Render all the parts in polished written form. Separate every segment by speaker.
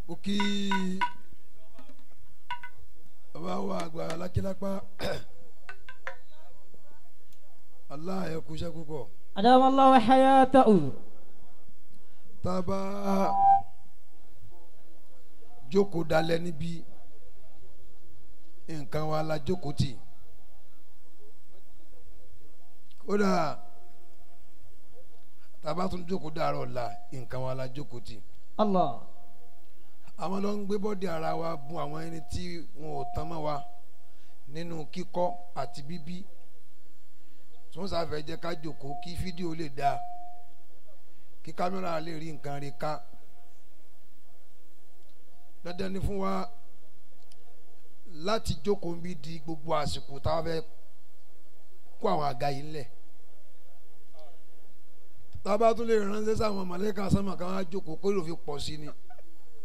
Speaker 1: Mo kí bàbá wa àgbà Alákílápá Allah ẹ kú iṣẹ́ púpọ̀.
Speaker 2: Adama Allahu hayatahu.
Speaker 1: Tá a bá jókòó dalẹ̀ níbí nǹkan wa la jókòó tì kódà tá a bá tún jókòó dàárọ̀ la nǹkan wa la jókòó tì.
Speaker 2: Allah.
Speaker 1: Àwọn ló ń gbé bọ́dì ara wa bùn àwọn ẹni tí wọn ò tán mọ́ wa nínú kíkọ́ àti bíbí tí wọ́n sáfẹ́ jẹ́ ká jókòó kí fídíò lè dáa kí kámẹ́rà lè rí nǹkan rí ká. Dandan ni fún wa láti jókòó ń bí di gbogbo àsìkò táwa fẹ́ kó àwọn àga yìí ńlẹ̀. Tá a bá tún lè ránṣẹ́ sáwọn mọ̀lẹ́kà sánmà kan á jókòó kó ló fi pọ̀ sí ni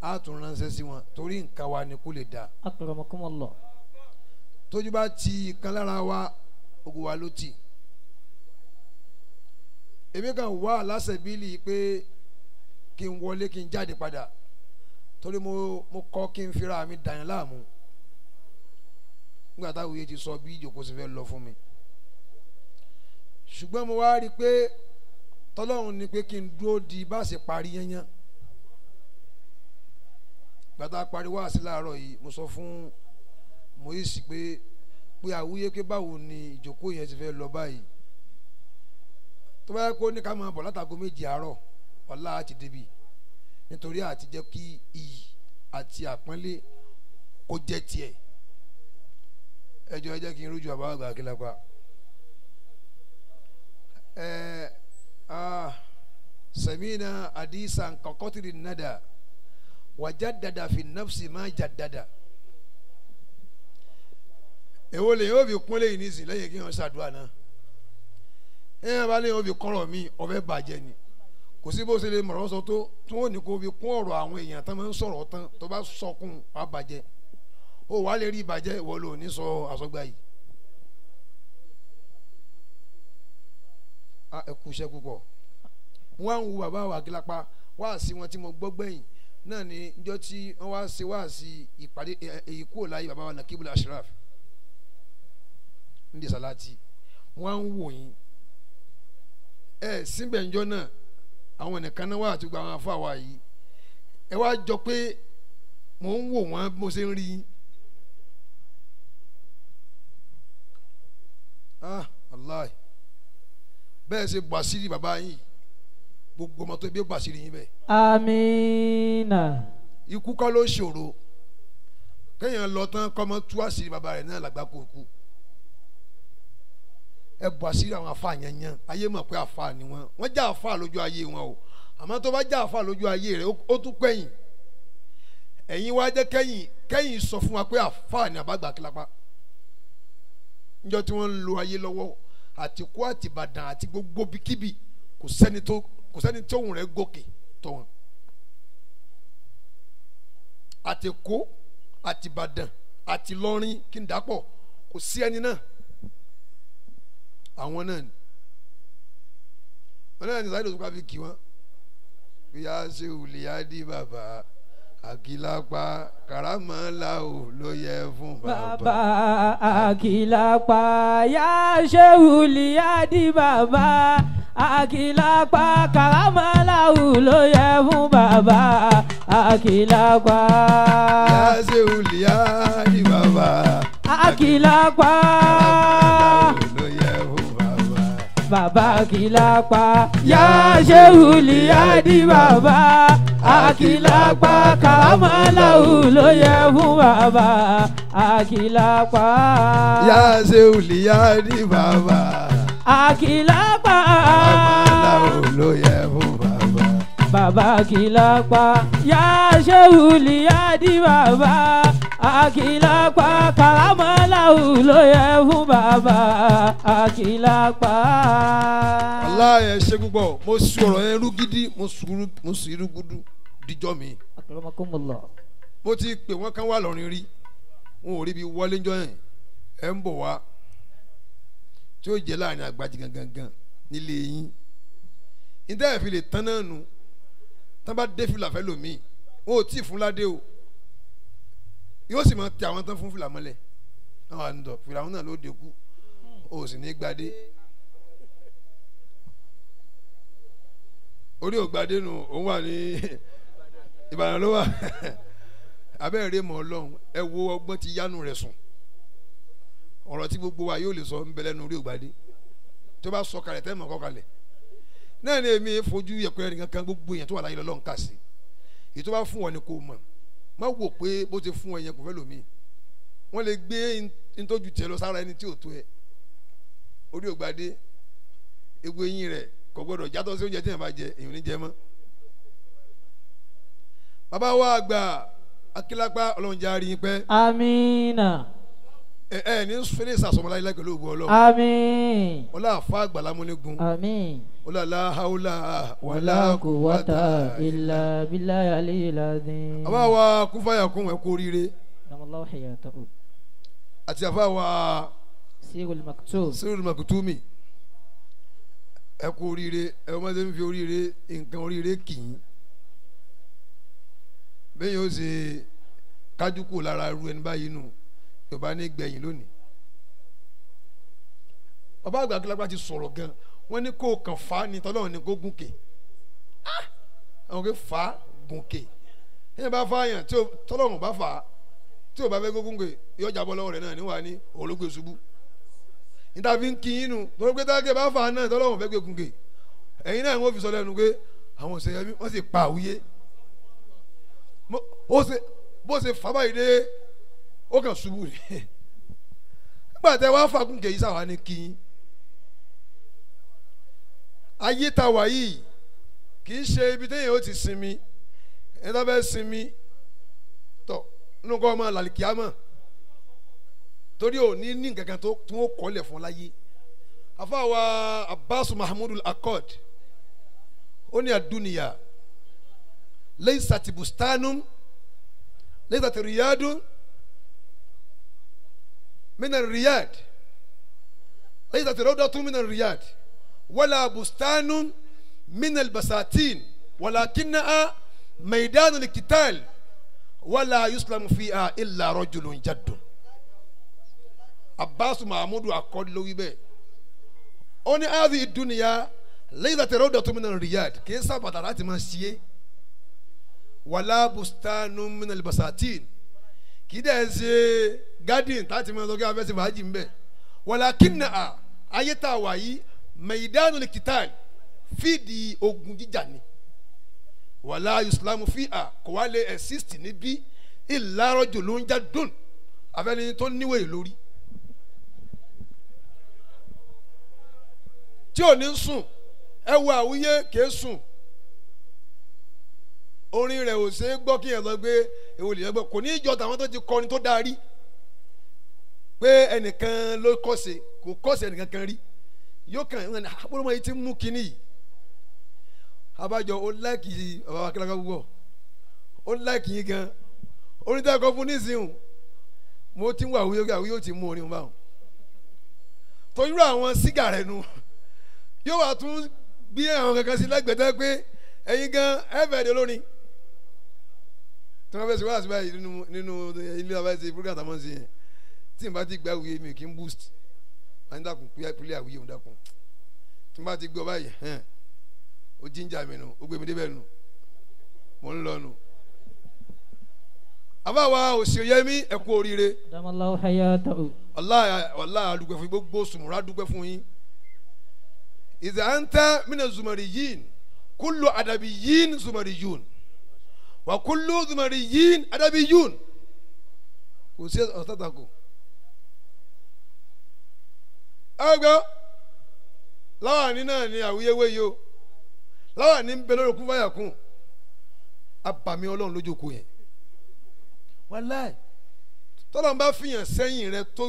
Speaker 1: a tún ránṣẹ́ sí wọn torí nǹkan wa ni kó lè dáa.
Speaker 2: Akramakumullah.
Speaker 1: Tójú bá ti kan lára wa ogun wa ló tì. Èmi kan wá aláṣẹ bíìlì pé kí n wọlé kí n jáde padà torí mo kọ́ kí n fira mi dàyàn láàmú nígbà táwọn yìí ti sọ bí ìjókòó sì fẹ́ lọ fún mi. Ṣùgbọ́n mo wá rí i pé tọ́lọ́run ni pé kí n dúró di bá a ṣe parí yányán. Gbàtà parí wá sí láàárọ̀ yìí mo sọ fún Moise pé àwúyé pé báwo ni ìjókòó yẹn ti fẹ́ lọ báyìí. Tó bá yẹ kó ní ká máa bọ̀ látago 7 àárọ̀ ọ̀la àti débi nítorí àti jẹ́ kí iyì àti àpọ́nlé kó jẹ́ tiẹ̀. Ẹ jọ̀ọ́ ẹ jẹ́ kí n rújú àbá àgbà Akílápá. Sẹ̀mínà àdìsá nkọ̀kọ́tìrì nàdà wàjádàdà fi nafsi má jàdàdà. Èwo lè yóò fi kúnlẹ̀ yìí nísìn lẹ́yìn kí wọ́n ṣàdúrà náà. Ẹ̀yìn bá lè yóò fi kọ́rọ̀ mi ọ̀fẹ́ bàjẹ́ ni. Kò sí bó ṣe lè mọ̀rọ̀ sọ tó tí wọ́n ní kó fi kún ọ̀rọ̀ àwọn èèyàn tán máa ń sọ̀rọ̀ tán tó bá sọkún wàá bàjẹ́. Ó wàá lè rí ìbàjẹ́ ìwọ ló ní sọ àsọgbà yìí. Ẹ kú iṣẹ́ púpọ̀. Wọ́n á ń wo bàbá wa Akílápá wá sí wọn tí mo gbọ́ gbẹ̀yìn náà ní njọ́ tí wọ́n wá ṣe wá sí ìpàdé èyí kúrò láyé bàbá wa Nakibul Ashraf ndé salati. Wọ́n á ń wò yín ẹ síbẹ̀ njọ́ náà àwọn nìkan náà wà àti gbogbo àwọn afọ àwa yìí ẹ wá jọ pé mò ń wò wọ́n bí mo ṣe ń rí yín. Ah Allah bẹ́ẹ̀ ṣe bàṣírí bàbá yín gbogbo ọmọ tó bí ó bàṣírí yín bẹ́ẹ̀.
Speaker 2: Amina.
Speaker 1: Ikú kọ́ ló ṣòro kéèyàn lọ tán kọ́mọ tú àṣírí bàbá rẹ̀ náà làgbà kó kú. Ẹ bọ̀ àṣírí àwọn afa yanyan ayé mọ̀ pé afa ni wọ́n wọ́n já afa lójú ayé wọn o àmọ́ tó bá já afa lójú ayé rẹ̀ ó tún kẹ́yìn ẹ̀yin wá jẹ́ kẹ́yìn kẹ́yìn sọ fún wa pé afa ni àbágbà Akílápá níjọ́ tí wọ́n ń lo ayé lọ́wọ́ àti kó àti Ìbàdàn àti gbogbo bíkíbi kò sẹ́ni tó òun rẹ̀ gòkè tó wọn àti kó àti Ìbàdàn àti Ìlọrin kí n dàpọ̀ kò sí ẹni náà. Àwọn náà ni wọn náà ní sáyẹn lóṣù káfí kí wọn bí a ṣe wùlé á di bàbá Akílápá kàràmọ́lá ò ló yẹ fún bàbá.
Speaker 2: Bàbá Akílápá yá ṣe wùlé á di bàbá Akílápá kàràmọ́lá ò ló yẹ fún bàbá Akílápá.
Speaker 1: Yá ṣe wùlé á di bàbá
Speaker 2: Akílápá
Speaker 1: ló yẹ fún bàbá.
Speaker 2: Bàbá Akílápá yá ṣe wùlé á di bàbá Akílápá kàràmọ́lá ló yẹ fún bàbá Akílápá.
Speaker 1: Yá ṣe wùlé á di bàbá
Speaker 2: Akílápá
Speaker 1: kàràmọ́lá ló yẹ fún bàbá.
Speaker 2: Bàbá Akílápá yá ṣe wùlé á di bàbá Akílápá kàràmọ́lá ló yẹ fún bàbá Akílápá.
Speaker 1: Allah ẹ ṣe púpọ̀ mo sọ̀rọ̀ yẹn rúgídí mo sì rúgúdú díjọ́ mi.
Speaker 2: Akramakumullah.
Speaker 1: Mo ti pè wọ́n kán wà lọ́rin rí wọn ò rí bí wọlé ńjọ́ yẹn ẹ̀ ń bọ̀ wá tí ó jẹ́ láàrin àgbàjì gangan nílé yín. Níta ẹ̀ fi lè tán náà nu tán bá dé fìlà fẹ́ lòmíì Wọn ò tí ì fún ládé o, yóò sì máa tẹ àwọn tán fún fìlà mọ́lẹ̀. Àwọn àǹdọ̀ fìlà wọn náà ló dé kú, o sì ní gbadé. Orí ò gbadé nù, òun wà ní Ìbàdàn ló wà. Abẹ́rẹ́ mọ̀ Ọlọ́run, ẹ wo ọgbọ́n ti yánu rẹ̀ sùn. Ọ̀rọ̀ tí gbogbo wa yóò lè sọ ń bẹ lẹ́nu orí ògbadé. Tó bá sọ kalẹ̀ tẹ́ mọ̀ kọ́ kalẹ̀. Náà ni èmi fojú yẹpẹrẹ nìkan kan, gbogbo èèyàn tó wà láyé lọ́lọ́run kà sí. Èyí tó bá fún wọn ni kò mọ̀. Má wò pé bó ti fún ẹ yẹn kò fẹ́ lòmíì. Wọ́n lè gbé ntójú tiẹ̀ lọ sára ẹni tí ò tó ẹ. Orí ògbadé, egbò eyín rẹ̀ kò gbọdọ̀ játọ́ sí oúnjẹ tí èèyàn bá jẹ, èèyàn ò ní jẹ mọ́. Bàbá wa àgbà Akílápá, Ọlọ́run jẹ́ àárín pẹ́.
Speaker 2: Amina.
Speaker 1: Ẹ ẹ ní fẹlẹ sàsọmọlá ilé pẹ̀lú ògùn Ọlọ́run.
Speaker 2: Àmín.
Speaker 1: Ọlá àfa àgbàlá múnigun.
Speaker 2: Àmín.
Speaker 1: Ọlá làhàúlà
Speaker 2: wàlá quwwata illa billahi aliyyil azim.
Speaker 1: Àbá wa kúfàyà kún ẹ kú oríire.
Speaker 2: Damallahu hayatahu.
Speaker 1: Àti àfa wa
Speaker 2: Sirul Maktum.
Speaker 1: Sirul Maktumi, ẹ kú oríire. Ẹ wọ́n ti ń fi oríire nǹkan oríire kì í. Bẹ́ẹ̀ yóò ṣe kájú kù lára irú ẹni báyìí nù, Yorùbá ní gbẹ̀yìn lónìí. Bàbá àgbà Akílápá ti sọ̀rọ̀ gan, wọ́n ní kó kàn fà á ní tọ́lọ́run ní kó gùnkè. Àwọn kò fà á gùnkè. Ẹ̀yìn bá fà á yàn tí tọ́lọ́run bá fà á tí ò bá fẹ́ kó gùnkè, yóò jábọ́ lọ́wọ́ rẹ̀ náà níwà ní olóògbé ṣubú. Níta fi ń kí yín nu, torí pé táàgé bá fà á náà tọ́lọ́run fẹ́ gbé gùnkè. Ẹ̀yin náà wọ́n fi sọ lẹ́nu pé àwọn òṣèré wọ́n sì pa àwúyé. Bó ṣe fà báyìí dé, ó kàn ṣubú ni. Nígbà tẹ wá fagún kèyí sáwà ní kí ayé ta wà yìí kì í ṣe ibi téèyàn ó ti sinmi. Ẹni tó fẹ́ sinmi tọ nínú kọ́ ọmọ làlìkíámọ̀, torí ò ní ní nǹkan kan tó tún ó kọ́lẹ̀ fún láyé. Àfàwà Abbas Mahmud Al-Akkad ó ní àdúnìyà laysat bustanun laysat riyadun من الرياض ليست روضة من الرياض ولا بستان من البساتين ولكنها ميدان القتال ولا يسلم فيها إلا رجل جد. Abbas Mahmud Akkad ló wí bẹ́ẹ̀. Ó ní هذه الدنيا ليست روضة من الرياض, kì í sábàtà láti máa ṣe é, ولا بستان من البساتين, kì í dẹ̀ ṣe garden láti máa sọ kí a fẹ́ ṣe fàájì ńbẹ̀, walakinna ayé tá a wà yìí maidanul qital, fídì ogun jíjà ni, wala yuslamu fiha, kò wá lè exist níbí illa rajulun jaddun, afẹ́ni tó níwèé lórí tí ò ní sùn. Ẹ wo àwíyé kìí sùn, orin rẹ̀ ò ṣe é gbọ́ kí ẹ lọ gbé èwo lè yẹn gbọ́, kò ní í jọ tàwọn tó ti kọrin tó dáa rí pé ẹnìkan ló kọ́sẹ̀, kò kọ́sẹ̀ ẹnìkan kan rí, yóò kàn ń àbúrò mọ́ yìí ti mú kinní yìí. Abájọ ó láìkì bàbá Akílápá púpọ̀, ó láìkì yín gan. Orin tí a kọ fún nísìnyìí, mo ti ń wà àwíyé àwíyé ó ti mú orin báwọn torí àwọn sígà rẹ̀ nu, yóò wá tún gbé àwọn kankan sí lágbẹ̀dẹ́ pé ẹ̀yin gan ẹ fẹ́ di olórin. Tí wọ́n fẹ́ ṣe wá sí báyìí nínú ilé abáyé ṣe program àtàwọn ṣe yẹn, tí n bá ti gba àwíyé mi kì í boost, wọ́n á dákun pílẹ̀ àwíyé òun dákun. Tí n bá ti gbọ́ báyìí hẹ́n, ó jíjà mi nù, ó gbé mi débẹ̀ nù, mò ń lọ nù. Àbáwa Òsìyẹmí, ẹ kú oríire.
Speaker 2: Damallahu hayatahu.
Speaker 1: Wàláhì adúpẹ́ fún yín, gbogbo sùmùrà dúpẹ́ fún yín. Idha anta mina zumariyin kullu adabiyin zumariyun wa kullu zumariyin adabiyun. Kò sí ọ̀tàtàkù. Ẹgbẹ́ láwàní náà ni àwíyéwé yìí o, láwàní ń bẹ lórí kún fáyà kún, abàmì Ọlọ́run lójókòó yẹn. Wàláì tọ́lọ́n bá fìyàn sẹ́yìn rẹ tó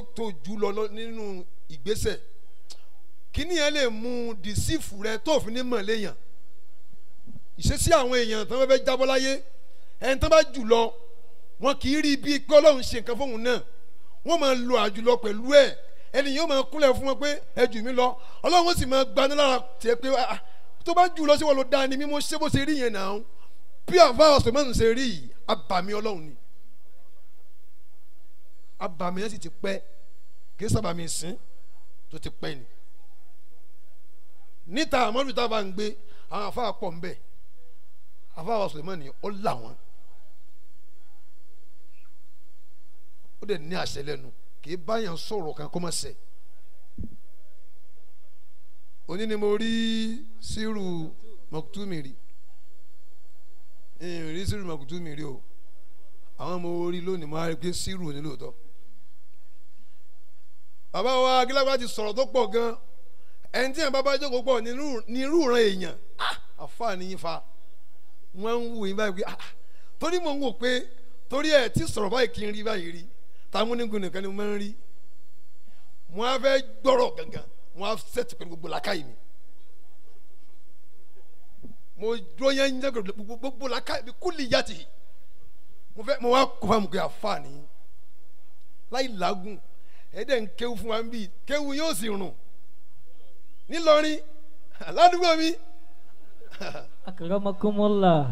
Speaker 1: jù lọ nínú ìgbésẹ̀, kíní yẹn lè mú dìsífù rẹ tó fi ní mọ̀ léèyàn. Ìṣesí àwọn èèyàn tó fẹ́ jábọ́ láyé, ẹni tó bá jù lọ wọn kì í rí bíi pé Ọlọ́run ṣe nǹkan fóun náà, wọ́n máa lo àjùlọ pẹ̀lú ẹ̀, ẹni yóò máa kúnlẹ̀ fún wọn pé ẹ jù mí lọ, Ọlọ́run sì máa gbaná lára tiẹ̀ pé tó bá jù lọ sí wọn ló dáa ni mímú ṣé bó ṣe rí yẹn náà. Bí àfa Suleiman ṣe rí yìí abàmì Ọlọ́run ni abàmì yẹn sì ti pẹ́ kì í sábàmì sìn tó ti pẹ́ ni. Níta àmọ́dù tá a bá ń gbé àwọn àfa pọ̀ ń bẹ̀ àfa Suleiman ni ó là wọ́n ó dẹ̀ ní àṣẹ lẹ́nu kì í báyàn sọ̀rọ̀ kan kó má ṣe. Òní ni mo rí Sírù Mọ̀kútùmí rí rí Sírù Mọ̀kútùmí rí o àwọn ọmọ orí lónìí mo á rí pé Sírù ní lóòótọ́. Bàbá wa Agílágbá ti sọ̀rọ̀ tó pọ̀ gan ẹni tí yẹn bá bá jókòó pọ̀ ní irú ìran èèyàn àfààní yín fa wọ́n ń wù yín báyìí pé torí mò ń wò pé torí ẹ̀ tí sọ̀rọ̀ báyìí kí n rí báyìí rí tamúnigun nìkan ni mo máa ń rí mo á fẹ́ gbọ́rọ̀ gangan mo á sẹ́tì pẹ̀lú gbogbo làákàyè mi mo dúró yẹn ń jẹ́ gbogbo làákàyè mi kúlì yàtì mo fẹ́ mo wá kó fáwọn pé àfààní láì làágùn ẹ̀ẹ́dẹ̀ ń kéwu fún wa ń bì kéwu yóò sì rùn nílọrin ládùúgbò mi.
Speaker 2: Akramakumullah.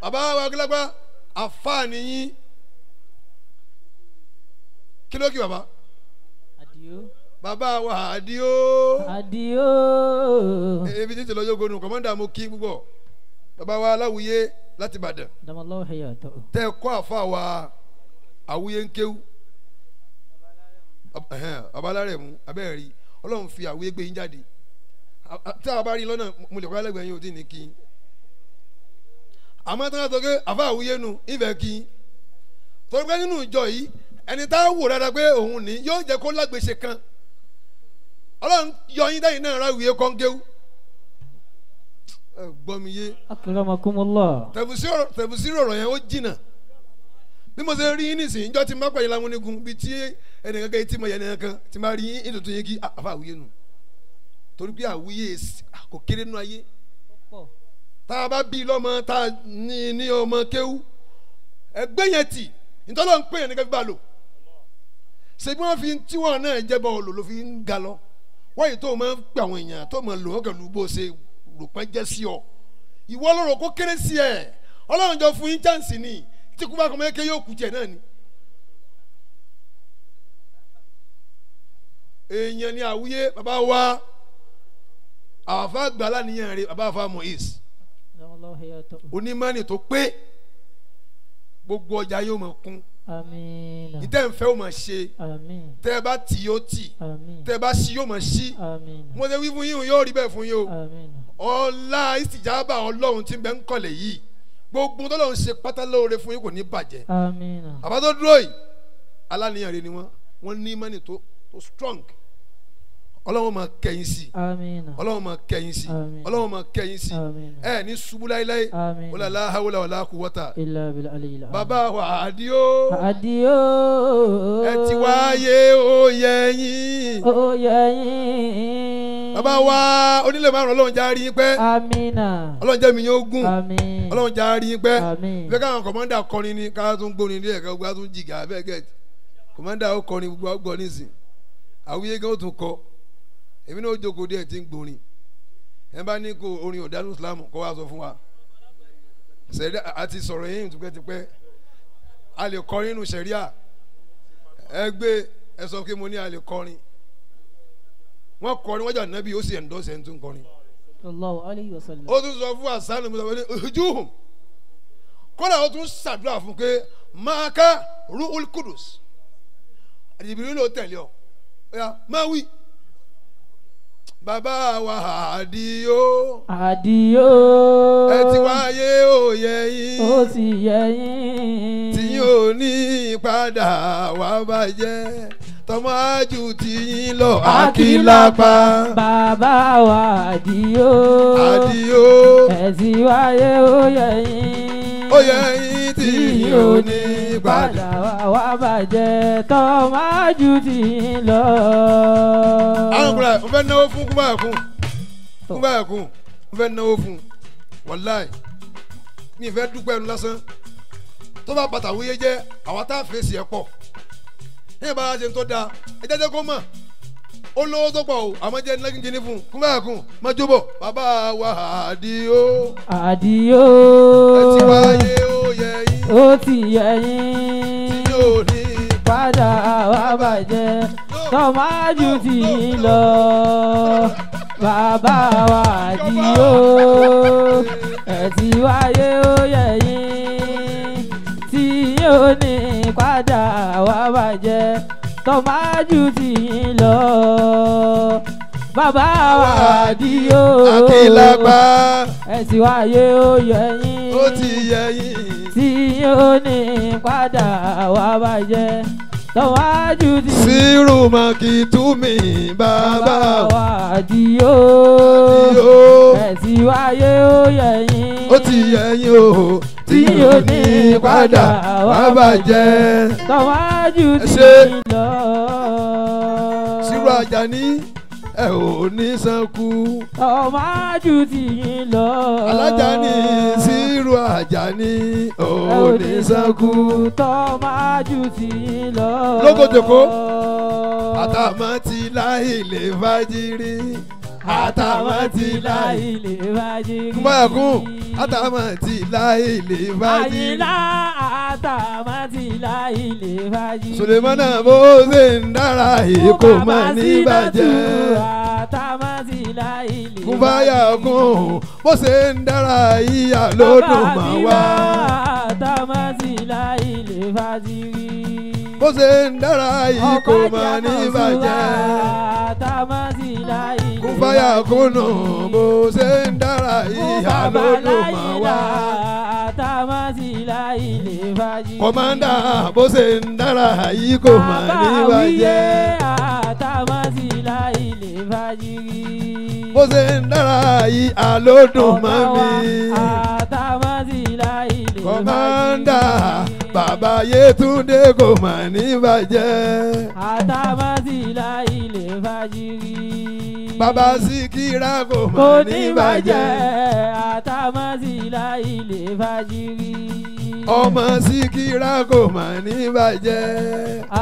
Speaker 1: Bàbá wa Agílágbá àfààní yín kí ló kí bàbá.
Speaker 2: Àdìó.
Speaker 1: Bàbá wa Àdìó.
Speaker 2: Àdìó.
Speaker 1: Ebi títí lọ́jọ́ gonu kọ́mọ́ndà mo kí púpọ̀ bàbá wa Aláwùyé láti Ìbàdàn.
Speaker 2: Damallahu hayatahu.
Speaker 1: Tẹ́ ẹ kọ́ àfa wa Àwùyé ń kéwú bàbá alárẹ̀ mú abẹ́rẹ́ rí Ọlọ́run fi Àwùyé gbé yín jáde tí a bá rí lọ́nà mo lè kọ́ alẹ́gbẹ̀ẹ́ yín ò tí ì ní kí n àmọ́ tí wọ́n sọ pé àfa Àwùyé nu ìfẹ́ kí n torí pé nínú ìjọ yìí ẹni tá a wò dáadáa pé òun ní yóò jẹ́ kó lágbèsè kan Ọlọ́run yọ yín dáyìn náà ráwìyé kọ́ńgéwú gbọ́ mi yé.
Speaker 2: Akramakumullah.
Speaker 1: Tẹ̀fùsírò ọ̀rọ̀ yẹn ó jìnnà bí mo ṣe rí yín nísìnyí njọ́ tí n bá pàdé lámúnigun bíi tí ẹnìkan kan tí mo yẹ ẹnìkan kan tí n bá rí yín nítorí yín kí àfa Àwùyé nu torí pé Àwùyé kò kéré nínú ayé tá a bá bí lọ́mọ tá a ní ọmọ kéwú ẹgbẹ́ yẹn tì nítorí wọn ń pè yẹn ní kẹfí bá lò ṣe bí wọ́n fi tí wọn náà jẹ́bọ̀ lò ló fi ń ga lọ wọ́n yìí tó o máa ń pè àwọn èèyàn tó o máa lò wọ́n pẹ̀lú bó ṣe rò pẹ́ jẹ́ sí ọ ìwọ lọ́rọ̀ kó kéré sí ẹ Ọlọ́run jọ fún yín chance ni tí kú bá kọ́ mẹ́kẹ́ yóò kú tiẹ̀ náà ni. Èèyàn ni Àwùyé bàbá wa àfa gbàlá nìyẹn rè bàbá àfa Mois onímọ̀nì tó pé gbogbo ọjà yóò máa kún ìtẹ́ nfẹ́ ó máa ṣe tẹ́ ẹ bá tì yóò tì tẹ́ ẹ bá ṣí yóò máa ṣí mo ṣe wí fún yín yóò rí bẹ́ẹ̀ fún yín o ọlá ìsìjàbà Ọlọ́run tí ń bẹ ń kọ̀lẹ̀ yìí gbogbo tọ́lọ́run ṣe pátá lóore fún yín kò ní bàjẹ́ àbá tó dúró yìí aláníyàn rẹ ni wọ́n ní mọ́nì tó strong Ọlọ́run máa kẹ́yìn sí Ọlọ́run máa kẹ́yìn sí Ọlọ́run máa kẹ́yìn sí ẹ ní ṣubú láéláé wala la hawla wala quwwata bàbá wa Àdìó
Speaker 2: Àdìó
Speaker 1: ẹ ti wáyé ó yẹ yín
Speaker 2: ó yẹ yín
Speaker 1: bàbá wa onílé márùn Ọlọ́run já rí yín pẹ́ Ọlọ́run jẹ́ mi yóò gùn Ọlọ́run já rí yín pẹ́ fẹ́ káwọn kọ̀mọ́ndà kọrin ni ká tún gbórin ní ẹ̀ka gbogbo tún jìgà bẹ́ẹ̀ gẹ̀ẹ́tì kọ̀mọ́ndà ó kọrin gbogbo ọgbọ́n nísìn Àwùyé gan ó tún kọ èmi náà ó jókòó díẹ̀ tí ń gborin ẹ bá ní kó orin ọ̀dánù Islam kó wá sọ fún wa sẹ̀ríà àti sọ̀rọ̀ yín tipẹ́tipẹ́ a lè kọrin nínú sẹ̀ríà ẹ gbé ẹ sọ pé mo ní a lè kọrin wọ́n kọrin wọ́n jà nábì ó sì ẹ̀ńdọ́sẹ̀ ẹ̀ ń tún kọrin.
Speaker 2: Sallallahu alayhi wa sallam.
Speaker 1: Ó tún sọ fún àṣà mi sọ pé ojú kódà ó tún ṣàdúrà fún pé máa ká Ruhul Qudus ìbílẹ̀ ló tẹ̀lé ọ máa wí. Bàbá wa Àdìó
Speaker 2: Àdìó
Speaker 1: ẹ ti wáyé ó yẹ yín
Speaker 2: ó sì yẹ yín
Speaker 1: tí yóò ní padà wá bàjẹ́ tọmọ ájú tí yín lọ Àkìlápá.
Speaker 2: Bàbá wa Àdìó
Speaker 1: Àdìó
Speaker 2: ẹ ti wáyé ó yẹ yín
Speaker 1: ó yẹ yín tí yóò ní padà
Speaker 2: wá bàjẹ́ tọmọ ájú tí yín lọ.
Speaker 1: Àwọn ọkùnrin mo fẹ́ náwó fún kúbáyàkún kúbáyàkún mo fẹ́ náwó fún wàláì mi fẹ́ dúpẹ́ ẹnu lásán tó bá bàtà wúyé jẹ́ àwa tá a fèsì ẹ̀ pọ̀ ní ìbára ṣe ń tó da ẹ jẹ́jẹ́ kó mọ̀ Ó lówó tó pọ̀ o àmọ́ jẹ́ ńlá kínkínní fún un kúmbàkùn mọ́jọ́bọ̀ bàbá wa àdìo.
Speaker 2: Àdìo.
Speaker 1: Ẹ ti wáyé ó yẹ yín.
Speaker 2: Ó ti yẹ yín.
Speaker 1: Tí yóò ní.
Speaker 2: Padà wá bàjẹ́ tọ́májú ti lọ. Bàbá wa àdìo. Ẹ ti wáyé ó yẹ yín. Tí yóò ní padà wá bàjẹ́ tọ́májú ti lọ. Bàbá wa àdìo.
Speaker 1: Akílápá.
Speaker 2: Ẹ ti wáyé ó yẹ yín.
Speaker 1: Ó ti yẹ yín.
Speaker 2: Tí yóò ní padà wá bàjẹ́ tọ́májú ti.
Speaker 1: Sírù Màkìtúmí bàbá
Speaker 2: wa àdìo. Ẹ ti wáyé ó yẹ yín.
Speaker 1: Ó ti yẹ yín o. Tí yóò ní padà wá bàjẹ́
Speaker 2: tọ́májú ti lọ.
Speaker 1: Sírù Àjàní ẹ ò ní sanku.
Speaker 2: Tọ́májú ti lọ.
Speaker 1: Alájàní Sírù Àjàní ò ní sanku.
Speaker 2: Tọ́májú ti lọ.
Speaker 1: Lókòtòkó àtàmọ́ ti láì lè fàjírí. Àtàmọ́ ti láì
Speaker 2: lè fàjírí.
Speaker 1: Kúmọ̀ọ́kùn àtàmọ́ ti láì lè fàjírí.
Speaker 2: Àyìnlá àtàmọ́ ti láì lè fàjírí.
Speaker 1: Sùlẹ̀mọ́nà bó ṣe ń dára èkó mọ́ ní bàjẹ́.
Speaker 2: Àtàmọ́ ti láì lè fàjírí.
Speaker 1: Kúnfàyà kún bó ṣe ń dára ìyá ló dùn mọ́ wá.
Speaker 2: Àtàmọ́ ti láì lè fàjírí.
Speaker 1: Bó ṣe ń dára èkó mọ́ ní bàjẹ́.
Speaker 2: Àtàmọ́ ti láì lè fàjírí.
Speaker 1: Kúnfàyà kúnnù bó ṣe ń dára ìyá ló dùn mọ́ wá.
Speaker 2: Àtàmọ́ ti láì lè fàjírí.
Speaker 1: Kọ̀mándà bó ṣe ń dára yìí kò mà ní bàjẹ́.
Speaker 2: Àtàmọ́ ti láì lè fàjírí.
Speaker 1: Bó ṣe ń dára yìí àlódùn mọ́ mi.
Speaker 2: Àtàmọ́ ti láì lè fàjírí.
Speaker 1: Kọ̀mándà bàbá Yétúndé kò mà ní bàjẹ́.
Speaker 2: Àtàmọ́ ti láì lè fàjírí.
Speaker 1: Bàbá Síkírà kò mà ní bàjẹ́.
Speaker 2: Àtàmọ́ ti láì lè fàjírí.
Speaker 1: Ọmọ Síkírà kò mà ní bàjẹ́.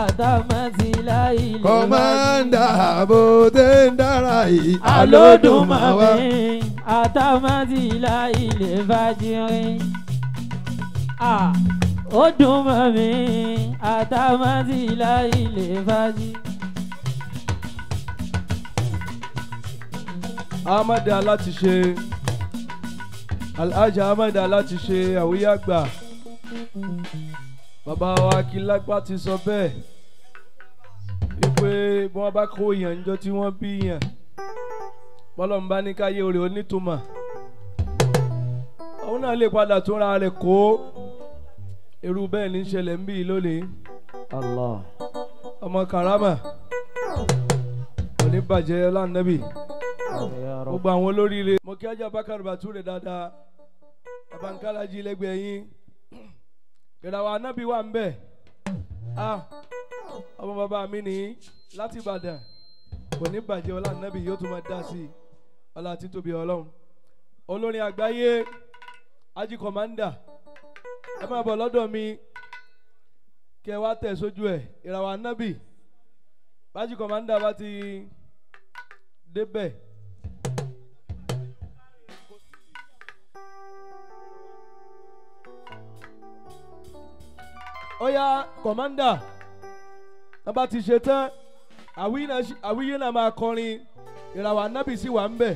Speaker 2: Àtàmọ́ ti láì lè fàjírí.
Speaker 1: Kọ̀mándà bó ṣe ń dára yìí
Speaker 2: àlódùn mọ́ mi. Àtàmọ́ ti láì lè fàjírí. Ó dùn mọ́ mi. Àtàmọ́ ti láì lè fàjírí.
Speaker 3: Ahmad Alátiṣe Alhaji Ahmad Alátiṣe àwíyé àgbà bàbá wa Akílápá ti sọ bẹ́ẹ̀ wípé bí wọ́n bá kó èèyàn níjọ́ tí wọ́n bí èèyàn bọ́lọ́mù bá ní káyé rẹ̀ onítùmọ̀ òun náà lè padà túnra rẹ̀ kó irú bẹ́ẹ̀ ní ṣẹlẹ̀ ń bí lónìí.
Speaker 2: Allah.
Speaker 3: Ọmọ karama kò ní bàjẹ́ lánàbì gbogbo àwọn olóríire. Mo kí ajá Bákàrù Bàtúrè dáadáa abankalaji lẹ́gbẹ̀ẹ́ yín ìràwọ̀ anábì wà ń bẹ̀ ọmọ bàbá mi ní láti Ìbàdàn kò ní bàjẹ́ ọlá anábì yóò tún máa dá sí i ọlá títóbi Ọlọ́run. Olórin àgbáyé Ají Kọ̀mándà ẹ máa bọ̀ lọ́dọ̀ mi kẹ wá tẹ̀ sójú ẹ̀ ìràwọ̀ anábì Ají Kọ̀mándà bá ti débẹ̀. Oya kọ̀mándà wọ́n bá ti ṣe tán àwíyé náà máa kọrin ìràwọ̀ anábì sì wà ń bẹ̀.